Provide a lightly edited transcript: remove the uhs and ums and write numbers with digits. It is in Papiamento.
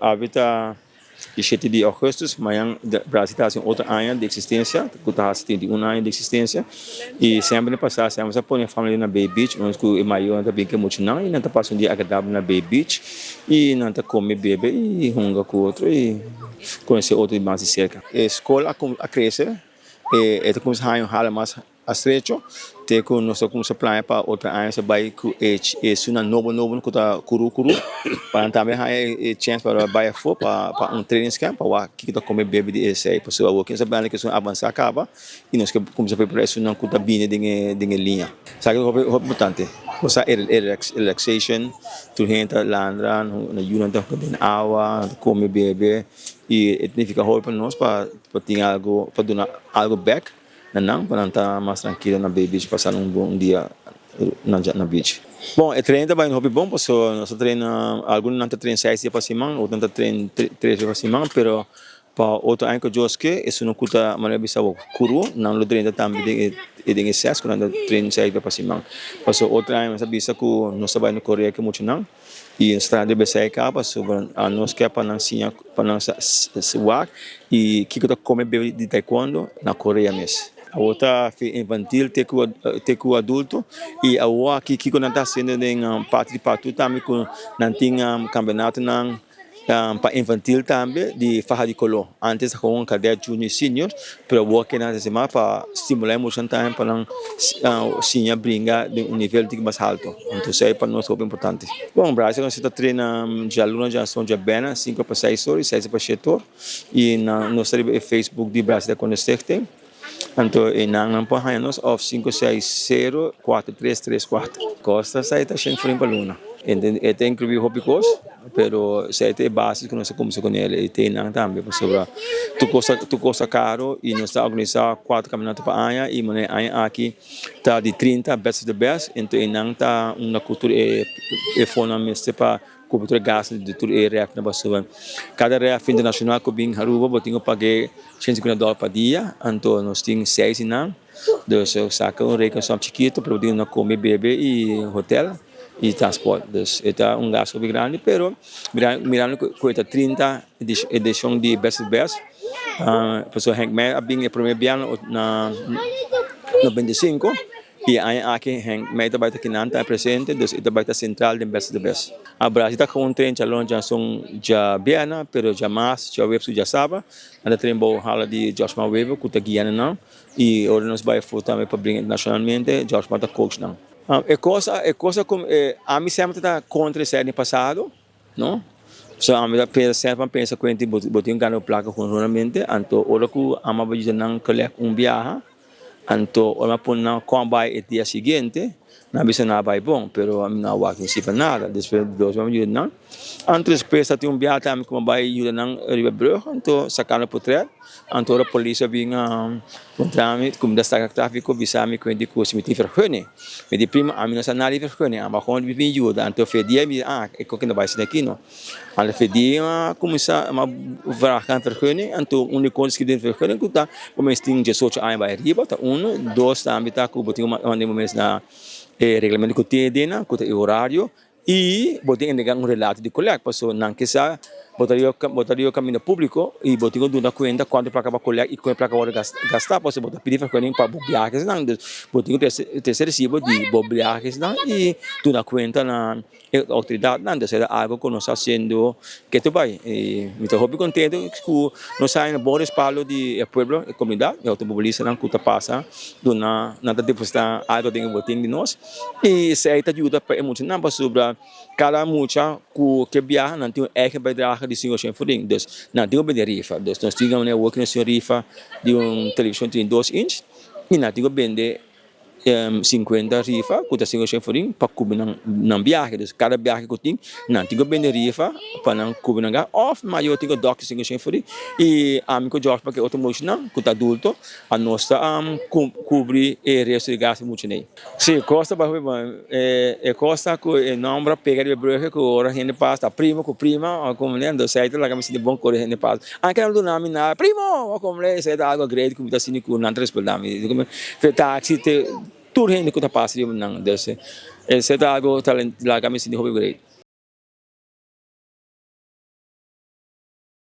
Awe ta di shete di augustus, mañan Brasil ta hasi un otro aña di existencia, cu ta hasi 31 aña di existencia. Y semper den pasa semper sa pone family na Bay Beach, unda cu e mayornan ta bin cu e muchanan y nan ta pasa un dia agradabel na Bay Beach y nan ta come, bebe y hunga cu otro y conoce otro di mas di cerca. E scol a crece, e ta cuminsa haña un hala mas estrecho te ku nos ta kumsa plania pa otro aña sa bai ku e esunnan nobo nobo ku ta kuru kuru pa nan tambe haña e chèns pa bai afó pa pa un trainingscamp pa wak kiko ta kome bebe di esei pasobra awor nos ta plania ku esun avansá kaba i nos ke kumsa prepará esunnan ku ta bini den e den e liña. Esaki ta hopi hopi importante bo sa e relaxation tur hende ta landra nan yunan ta den awa nan ta kome bebe i e ta nifiká hopi pa nos pa tin algu pa duna algu bèk. Na nan pa nan ta mas trankilo na Bay Beach pasa un bon dia na beach. Bon e train ta bai hopi bon paso nos ta train algun nan ta train seis dia pa siman otro nan ta train tres dia pa siman pero pa otro aña ku Dios ke esun ku ta manera bisa bo kuru nan lo drenta tambe den e ses ku nan ta train seis dia pa siman paso otro aña nos a bisa ku nos ta bai na Korea ku muchanan. I nos ta debe sa e kaba pasobra nos ke pa nan siña pa nan sa wak i kiko ta kome bebe di taekwondo na Korea mes. Awor ta fi infantil te ku te ku adulto i awor aki kiko nan ta hasiendo den parti di patu tambe ku nan tin kampeonatonan pa infantil tambe di faha di koló. Antes ta kon kadet, junior i senior pero awor ke nan ta hasi mas pa stimulá e muchanan tambe pa nan siña bringa den un nivel tiki mas halto. Anto esei pa nos hopi importante. Bon, Brasil nos ta trena djaluna, djason, djabena, sinku pa seis or i seis pa shete or. I nos ta riba e Facebook di Brasil Taekwondo Stichting. Anto e nan nan por haña nos òf 560 4334. Kosta esei ta shen florin pa luna. E ta inkluí hopi kos, pero esei ta e basis ku nos a kumsa kuné i te nan tambe pasobra tur kos tur kos ta karo i nos ta organisá kuater kampionato pa aña i manera e aña aki ta di 30 best of the best ento e nan ta unda ku tur e fondonan mester pa Kubri tur e gastu di tur e rèfnan pasobra kada rèf internashonal ku bin Aruba bo tin ku pag'é 150 dòler pa dia, anto nos tin seis di nan, dus saka un rekensom chikitu pero bo tin ku kome, bebe i hotel i transport, dus e ta un gastu hopi grandi pero mirando ku e ta 30 edishon di Best of Best pasobra Henk Meijer a bin e prome biaha na 95. I e aña aki Henk Mei ta bai ta kinan ta presente, dus e ta bai ta sentral den Best of the Best. A Brasil ta gewoon tren djalon djason djabièrnè, pero djamars, djaweps ku djasabra nan ta tren bou hala di Joshma Wever ku ta guia nan i ora nos bai afó tambe pa bringa internashonalmente Joshma ta coach nan. E kos e kos ku ami semper ta kontra esei den pasado no, so ami ta pensa semper a pensa kuenti bo tin gana bo plaka honramente anto ora ku ami a bai yuda nan collect un biaha. Anto ora mi a pone nan kon bai e dia siguiente, nan a bisa nan a bai bon, pero ami no a wak ni sifra nada. Despues di dos mi a yuda nan. Anto despues ta tin un biaha tambe ku mi a bai yuda nan riba brug, anto saka nan potret. Anto ora polis a bin puntra mi ku mi ta saka trafiko, bisa mi ku di ku si mi tin vergunning. Mi di prima ami no sa nada di vergunning, ami a kon bin yuda. Anto fe dia mi di ah e koke no bai asina aki no. Anto fe dia mi a kuminsá mi a vraga nan vergunning, anto un di kos den vergunning ku ta bo mes tin diesocho aña bai ariba ta uno, dos tambe ta ku bo tin ku manda bo mes na e reglamento ku tin aden ku ta e horario i bo tin entrega un relato di kolèk pasobra nan ke sa bo ta riba bo ta riba kaminda públiko i bo tin ku duna kuenta kuantu plaka bo a kolèk i kon e plaka a wòrdu gastá pasobra bo ta pidi vergunning pa bo biahenan dus bo tin ku trese resibo di bo biahenan i duna kuenta na E outoridatnan ta sera algo ku nos ta hasiendo ke ta bai. I mi ta hopi kontento ku nos a haña bon respaldo di e pueblo, e komunidat, e outomobilistanan ku ta pasa duna nan ta depositá algo den e botin di nos. I esei ta yuda pa e muchanan pasobra kada mucha ku ke biaha nan tin un eigen bijdrage di sinku shen florin. Dus nan tin ku bende rifa. Dus nos tin ku awor ku nos tin un rifa di un televishon 32 inch i nan tin ku bende. 50 rifa ku ta 500 florin pa kubri nan nan biahe dus kada biahe ku tin nan tin ku bende rifa pa nan kubri nan gastu òf mayor tin ku dòkter 500 florin i ami ku George pa ke otro muchanan ku ta adulto a nos ta kubri e resto di gastu di muchanan ei. Si kos ta bai hopi bon e kos ta ku e nòmber a pega riba e brùg ku ora hende pasa ta primo ku prima òf komo nan esei ta laga mi sinti bon ku ora hende pasa anke nan duna mi nada primo òf komo esei ta algu great ku mi ta sinti ku nan ta respalda mi. Fe taxi te tur hende ku ta pasa riba nan dus esei ta algu ta laga mi sinti hopi great.